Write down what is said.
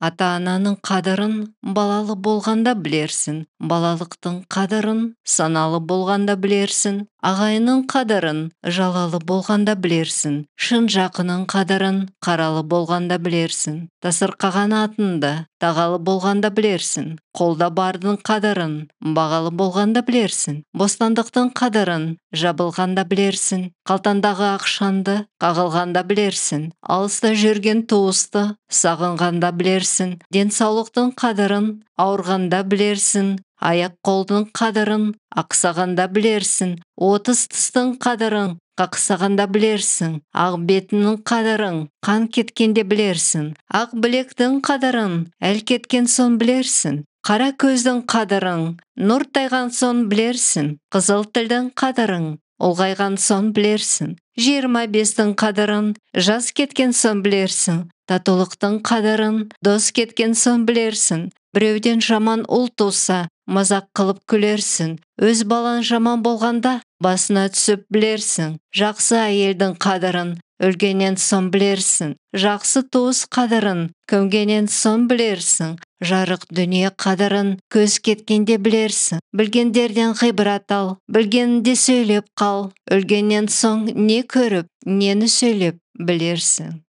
Ата-ананың қадырын балалы болғанда білерсің, балалықтың қадырын саналы болғанда білерсің, ағайынның қадырын жалалы болғанда білерсің, шын жақының қадырын қаралы болғанда білерсің, тасырқаған атыңды тағалы болғанда білерсің, қолда бардың қадырын бағалы болғанда білерсің, бостандықтың қадырын жабылғанда білерсің, қалтаңдағы ақшаңды қағылғанда білерсің, алыста жүрген туысты сағынғанда білерсің, денсаулықтың қадырын ауырғанда білерсің, аяқ-қолдың қадырын ақсағанда білерсің, 30 тістің қадырын қақсағанда білерсің, ақ бетіңнің қадырын қан кеткенде білерсің, ақ білектің қадырын әл кеткен соң білерсің, қара көздің қадырын нұр тайған соң білерсің, қызыл тілдің қадырын ұлғайған соң білерсің, 25-тің қадырын жас кеткен соң білерсің, татулықтың қадырын дос кеткен соң білерсің, біреуден жаман ұл туса мазақ қылып күлерсің, өз балаң жаман болғанда басына түсіп білерсің, жақсы әйелдің қадырын өлгеннен соң білерсің, жақсы туыс қадырын көмгеннен соң білерсің, жарық дүние қадырын көз кеткенде білерсің, білгендерден ғибрат ал, білгенінде сөйлеп қал, өлгеннен соң не көріп, нені сөйлеп білерсің.